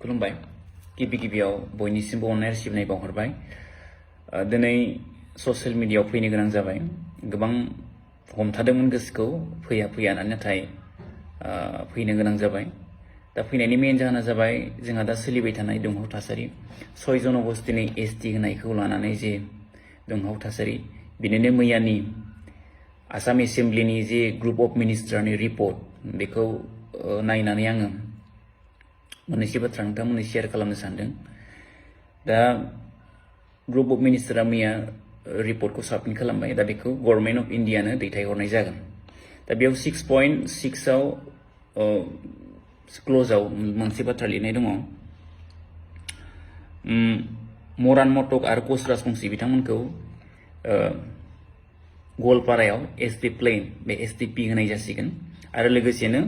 खुलुमबाय गिबियाव बयनिसिमबो अननाय सिबिनाय बावहरबाय दिनै ससियेल मिडियायाव फैनो गोनां जाबाय गोबां हमथादोंमोन गोसोखौ फैया नाथाय फैनो गोनां जाबाय दा फैनायनि मेन जाहोना जाबाय जोंहा दा सोलिबाय थानाय दुंहाव थासारि 6 जन'गस्टिनि एसटि होनायखौ लानानै जे दुंहाव थासारि बिनिनो मैयानि आसाम एसेम्ब्लिनि जे ग्रुप अफ मिनिस्टारनि रिपर्ट बेखौ नायनानै आङो मोननैसो बाथ्रा नोंथांमोननो शेयार खालामनो सानदों दा ग्रुप अफ मिनिस्टारा मैया रिपर्टखौ साबमिट खालामबाय दा बेखौ गभर्नमेन्ट अफ इन्डियानो दैथायहरनाय जागोन दा बेयाव 6.6 आव क्ल'जआव मोनसे बाथ्रा लिरनाय दङ मरान मटक आरो कच राजबंसि बिथांमोनखौ गवालपारायाव एसटि प्लेन बे एसटिपि होनाय जासिगोन आरो लोगोसेनो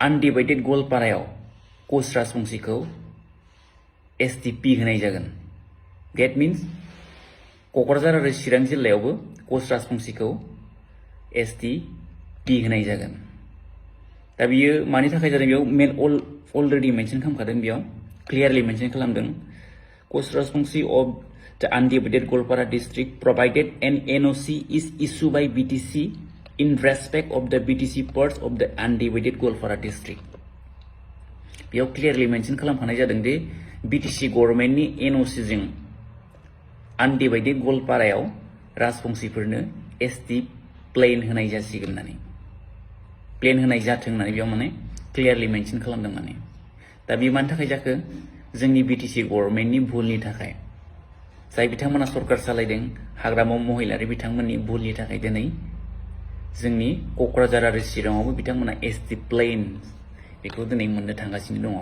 आनडिभाइडेड गवालपारायाव कच राजबंसिखौ एसटिपि होनाय जागोन डेट मिन्स क'क्राझार आरो चिरां जिल्लायावबो कच राजबंसिखौ एसटिपि होनाय जागोन दा बियो मानि थाखाय जादों बेयाव अलरेडि मेनसन खालामखादों बेयाव क्लियारलि मेनसन खालामदों कच Rajbanshi of the undivided Golpara district provided an NOC is issued by BTC in respect of the BTC parts of the undivided Golpara district. बेयाव क्लियारलि मेनसन खालामखानाय जादों दि BTC गभर्नमेन्टनि NOC जों undivided गवालपारायाव राजबंसिफोरनो ST plan होनाय जासिगोन होननानै प्लेन होनाय जाथों होननानै बेयाव माने क्लियारलि मेनसन खालामदों माने दा बे मानि थाखाय जाखो जोंनि BTC गभर्नमेन्टनि भुलनि थाखाय जाय बिथांमोना सरकार सालायदों हाग्रामा महिलारि बिथांमोननि भुलनि थाखाय दिनै जोंनि क'क्राझार आरो चिराङावबो बिथांमोना एसटि प्लेन बेखौ दिनै मोननो थांगासिनो दङ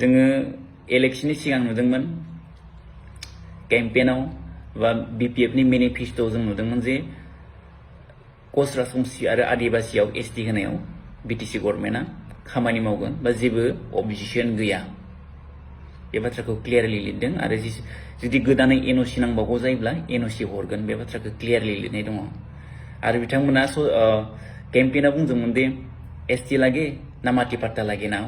जोङो इलेक्शननि सिगां नुदोंमोन केम्पेनाव बा बिपिएफनि मेनिफेस्ट'आव जों नुदोंमोन जे कच राजबंसि आरो आदिबासियाव एसटि होनायाव बिटिसि गभर्नमेन्टआ खामानि मावगोन बा जेबो अबजेक्सन गैया बे बाथ्राखौ क्लियारलि लिरदों आरो जुदि गोदानै एनअसि नांबावगौ जायोब्ला एनअसि हरगोन बे बाथ्राखौ क्लियारलि लिरनाय दङ आरो बिथांमोना केम्पेना बुंदोंमोन दे एसटि लागे ना माथि पाट्टा लागे ना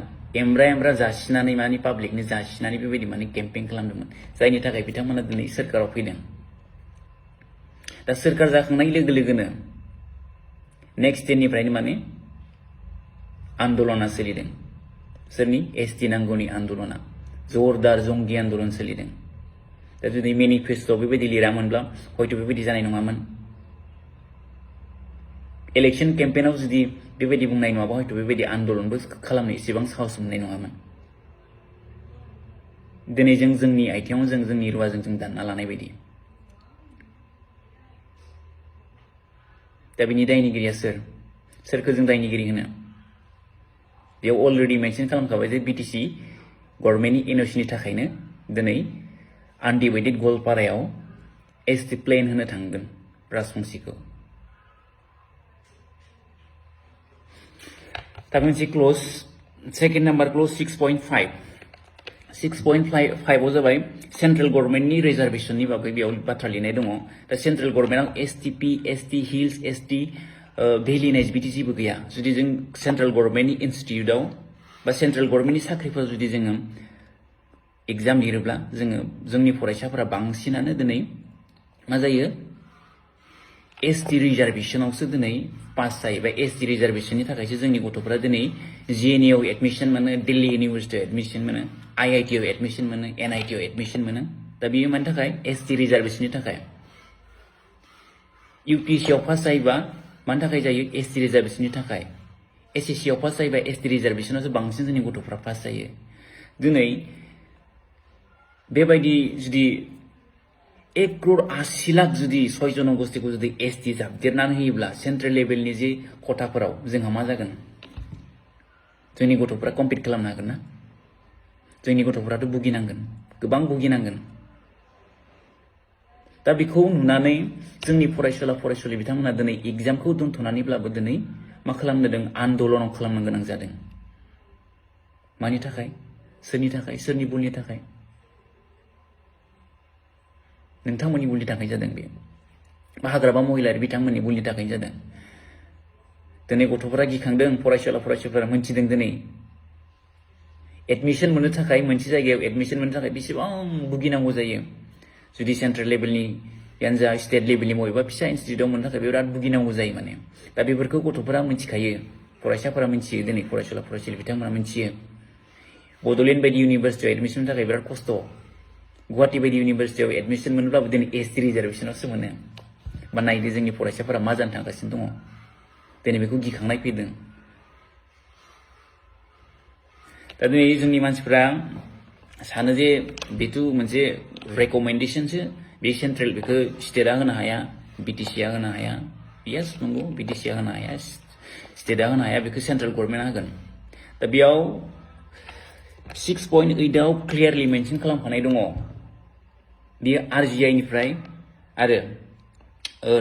एमब्रा जासिनानै माने पाब्लिकनो जासिनानै बेबायदि माने केम्पेन खालामदोंमोन जायनि थाखाय बिथांमोना दिनै सोरखाराव फैदों दा सोरखार जाखांनाय लोगो लोगोनो नेक्स्ट डेनिफ्रायनो माने आन्दलना सोलिदों सोरनि एसटि नांगौनि आन्दलना जोरदार जंगि आन्दलन सोलिदों दा जुदि मेनिफेस्ट'आव बेबायदि लिरामोनब्ला हयथ' बेबायदि जानाय नङामोन इलेक्शन केम्पेनाव जुदि बेबायदि बुंनाय नङाबा हयथ' बेबायदि आन्दलनबो खालामनो एसेबां साहस मोननाय नङामोन दिनै जों जोंनि आथिङाव जोंनि रुवाजों जों दानना लानाय बायदि दा बिनि दायनिगिरिया सोरखौ जों दायनिगिरि होनो बेयाव अलरेडि मेनसन खालामखाबाय जे बिटिसि गभर्नमेन्टनि एनअसिनि थाखायनो दिनै आनडिवाइडेड गवालपारायाव एसटि प्लेन होनो थांगोन राजबंसिखौ दा मोनसे क्ल'ज सेकेन्ड नाम्बार क्ल'ज 6.5 जाबाय सेन्ट्रेल गभर्नमेन्टनि रिजार्भेसननि बागै बेयाव बाथ्रा लिरनाय दङ दा सेन्ट्रेल गभर्नमेन्टआव STP ST hills ST valley होननाय बिदि जेबो गैया जुदि जों सेन्ट्रेल गभर्नमेन्टनि इनस्टिटिउटआव बा सेन्ट्रेल गभर्नमेन्टनि साख्रिफोर जुदि जोङो एग्जाम लिरोब्ला जोंनि फरायसाफोरा बांसिनानो दिनै मा जायो एसटि रिजार्भेसनावसो दिनै पास जायो बा एसटि रिजार्भेसननि थाखायसो जोंनि गथ'फोरा दिनै जिएनइआव एडमिसन मोनो दिल्ली इउनिभारसिटियाव एडमिसन मोनो आइआइटिआव एडमिसन मोनो एनआइटिआव एडमिसन मोनो दा बेयो मानि थाखाय एसटि रिजार्भेसननि थाखाय इउपिएससिआव पास जायोबा मानि थाखाय जायो एसटि रिजार्भेसननि थाखाय एसएससिआव पास जायोबा एसटि रिजार्भेसनावसो बांसिन जोंनि गथ'फ्रा पास जायो दिनै बेबायदि जुदि 1,80,00,000 जुदि 6 जन'गस्टिखौ जुदि एसटि जाबदेरनानै होयोब्ला सेन्ट्रेल लेभेलनि जे खथाफोराव जोंहा मा जागोन जोंनि गथ'फ्रा कम्पिट खालामनो हागोन ना जोंनि गथ'फ्राथ' भुगिनांगोन गोबां भुगिनांगोन दा बेखौ नुनानै जोंनि फरायसुला बिथांमोना दिनै एग्जामखौ दोनथ'नानैब्लाबो दिनै मा खालामनो दों आन्दलन खालामनो गोनां जादों मानि थाखाय सोरनि थाखाय सोरनि भुलनि थाखाय नोंथांमोननि भुलनि थाखाय जादों बे बा हाग्रामा महिलारि बिथांमोननि भुलनि थाखाय जादों दिनै गथ'फोरा गिखांदों फरायसुलाफोरा मोनथिदों दिनै एडमिशन मोननो थाखाय मोनसे जायगायाव एडमिशन मोननो थाखाय बेसेबां भुगिनांगौ जायो जुदि सेन्ट्रेल लेभेलनि यानो जा स्टेट लेभेलनि बबेबा फिसा इनस्टिट्यूटआव मोननो थाखाय बिराद भुगिनांगौ जायो माने दा बेफोरखौ गथ'फोरा मिथिखायो फरायसाफोरा मिथियो दिनै फरायसुला फरायसुलि बिथांमोना मिथियो बड'लेण्ड बायदि इउनिभारसिटियाव एडमिशन थाखाय बिराद खस्थ' गुवाहाटी बायदि इउनिभारसिटियाव एडमिशन मोनोब्लाबो दिनै एसटि रिजार्भेसनावसो मोनो बा नायदो जोंनि फरायसाफोरा मा जानो थांगासिनो दङ दिनै बेखौ गिखांनाय फैदों दा दिनै जोंनि मानसिफ्रा सानो जे बेथ' मोनसे रेकमेन्डेशनसो बे सेन्ट्रेल बेखौ स्टेटआ होनो हाया बिटिसिआ होनो हाया येस नंगौ बिटिसिआ होनो हाया स्टेटआ होनो हाया बेखौ सेन्ट्रेल गभर्नमेन्टआ होगोन दा बेयाव 6.8 आव क्लियारलि मेनसन खालामखानाय दङ बेयो आरजिआइ निफ्राय आरो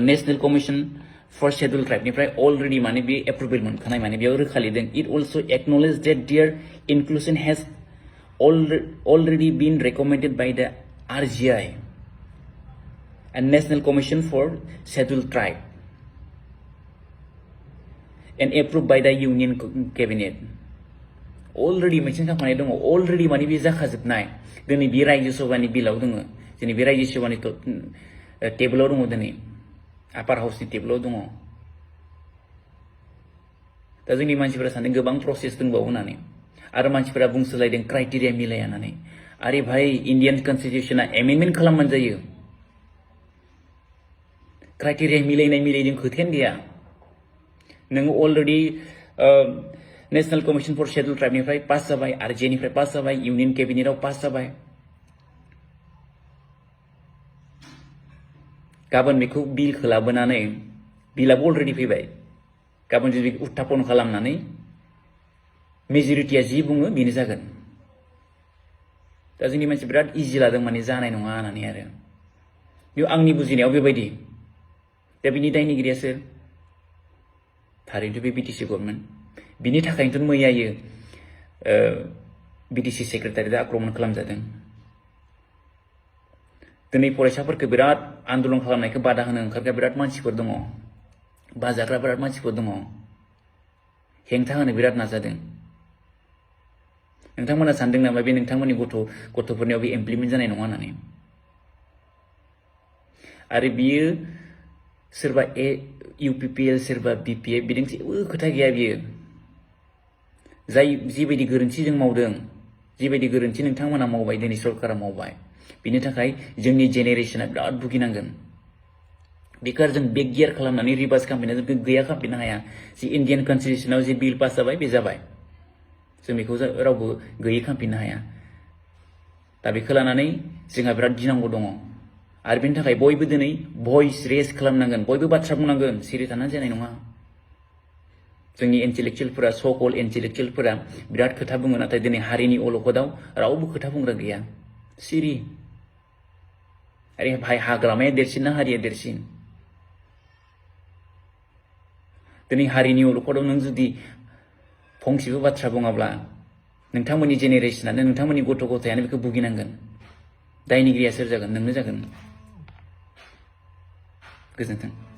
नेशनेल कमिसन फर शेड्यूल ट्राइबनिफ्राय अलरेडि माने बे एप्रुभेल मोनखानाय माने बेयाव रोखा लिरदों it also acknowledge that there inclusion has already been recommended by the RGI and National Commission for Scheduled Tribe and approved by the Union Cabinet. Already mention खालामनाय दङ already माने बे जाखाजोबनाय दिनै बे रायजो सभानि बिलाव दङ दिनै बे रायजो सभानि टेबोलाव दङ दिनै आपार हाउसनि टेबोलाव दङ दा जोंनि मानसिफोरा सानदों गोबां प्रसेस दंबावो होननानै आरो मानसिफोरा बुंसोलायदों क्राइटेरिया मिलाया होननानै आरे भाई इन्डियान कन्स्टिट्यूशना एमेन्डमेन्ट खालामबानो जायो क्राइटेरिया मिलायनायजों खोथायानो गैया नोङो already national commission for schedule ट्राइबनिफ्राय पास जाबाय आरजिआइनिफ्राय पास जाबाय इउनियन केबिनेटआव पास जाबाय गाबोन बेखौ बिलखौ लाबोनानै बिलाबो अलरेडि फैबाय गाबोन जुदि उत्थापन खालामनानै मेजरिटिया जि बुङो बेनो जागोन दा जोंनि मानसि बिराद इजि लादों माने जानाय नङा होननानै आरो बेयाव आंनि बुजिनायाव बेबायदि दा बिनि दायनिगिरिया सोर थारैनोथ' बे बिटिसि गभर्नमेन्ट बिनि थाखायनोथ' मैयायो बिटिसि सेक्रेटारिया आक्रमन खालामजादों दिनै फरायसाफोरखौ बिराद आन्दलन खालामनायखौ बादा होनो ओंखारग्रा बिराद मानसिफोर दङ बाजाग्रा बिराद मानसिफोर दङ हेंथा होनो बिराद नाजादों नोंथांमोना सानदों नामा बे नोंथांमोननि गथ'फोरनियाव बे इमप्लिमेन्ट जानाय नङा होननानै आरो बियो सोरबा इउपिपिएल सोरबा बिपिएफ बिदों जेबो खोथा गैया बियो जाय जिबायदि गोरोन्थि जों मावदों जिबायदि गोरोन्थि नोंथांमोना मावबाय दिनै सरकारा मावबाय बिनि थाखाय जोंनि जेनेरेशना बिराद भुगिनांगोन बेखौ जों बेक गियार खालामनानै रिभार्स खालामफिनना जों गैया खालामफिननो हाया जि इन्डियान कन्स्टिट्यूशनाव जि बिल पास जाबाय बे जाबाय जों बेखौ रावबो गैयै खालामफिननो हाया दा बेखौ लानानै जोंहा बिराद गिनांगौ दङ आरो बेनि थाखाय बयबो दिनै भइस रेज खालामनांगोन बयबो बाथ्रा बुंनांगोन सिरि थानानै जानाय नङा जोंनि इन्टेलेक्चुयेलफोरा सकल इन्टेलेक्चुयेलफोरा बिराद खोथा बुङो नाथाय दिनै हारिनि अलखदाव रावबो खोथा बुंग्रा गैया सिरि आरे भाई हाग्रामाया देरसिन ना हारिया देरसिन दिनै हारिनि अलखदाव नों जुदि फंसेबो बाथ्रा बुङाब्ला नोंथांमोननि जेनेरेशनानो नोंथांमोननि गथ' गथायानो बेखौ भुगिनांगोन दायनिगिरिया सोर जागोन नोंनो जागोन गोजोन्थों